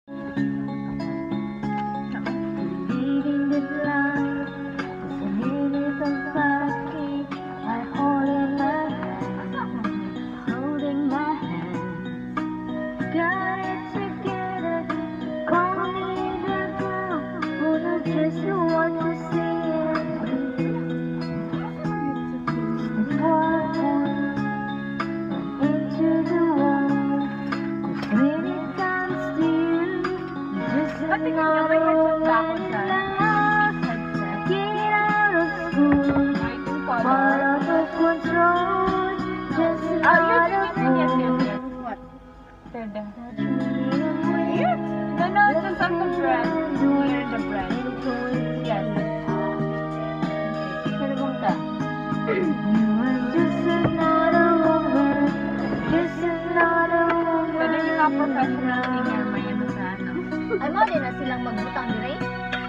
Living this life, just a minute of lucky. I hold in my hand, holding my hand. Got it together, call me the girl who knows just what to say and do. Step one, into the world. 'Cause when it comes to you, you're just Ba't tingnan niyo, may another headset ba ako woman sa in love. Headset? Get out of school, Ay, yung color. Fall out of control, just Ah, yes, another yes, fool. yes. What? Third. No, just on the bread. Near the bread. Yes. Sino bang ka? You are just another woman, just another woman. Pwede yung mga professional singer, may ano sa ano. Ay, mo din na silang magbutang dire.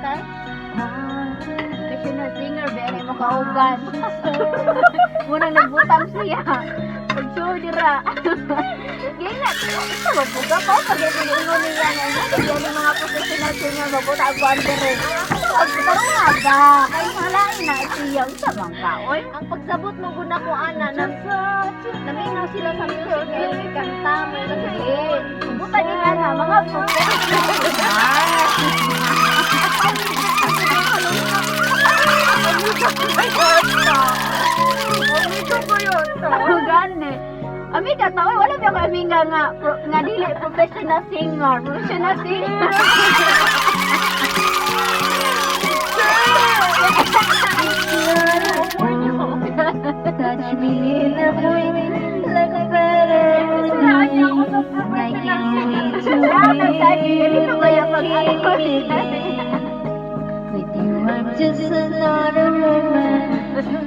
Kay? Professional singer, ba mo kauban. Muna nagbutang siya. Pag-show dira. Gina, ito ba po ka pa? Pag ingon niya nga, hindi yung mga professional singer magbutang ang dire. Pagtarong nga ba? Kay malain na siya. Unsa man ka, oy? Ang pagsabot mo guna ko ana na naminaw sila sa music kay kanta may Sige. Buta din ana mga professional. Amigo ko yun. Gani. Amiga ta, oy, wala ba ko amiga nga pro, nga dili professional singer, professional singer. Touch me in a way like a better Siraan niya ako sa I professional can't singer. wait to Wala nagsabi, ganito kaya pag ano. With you, I'm just another woman,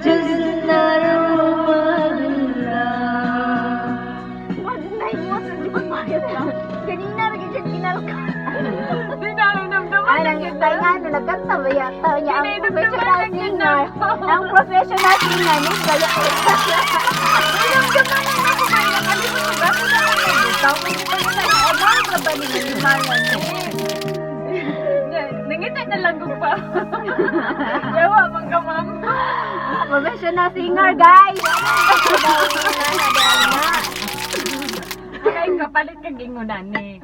just another woman in love. Magnay mo sa di ba Ganina ra gyud siya ginalka. Di namin namdaman Ay, na nang kita. tay nga no nagkanta ba yata niya ang Dinidumduman professional lang yun singer. ako. Ang professional singer ni kaya Namdaman na ako kaya nakalimot ko ba? Kung na ako magbutaw, kung hindi pa nila na, oh, mga ba ni Limayan eh. Nangita na lang ko pa. Yawa, man ka, ma'am. Professional singer, guys. Kaya kapalit kag ingunan ni.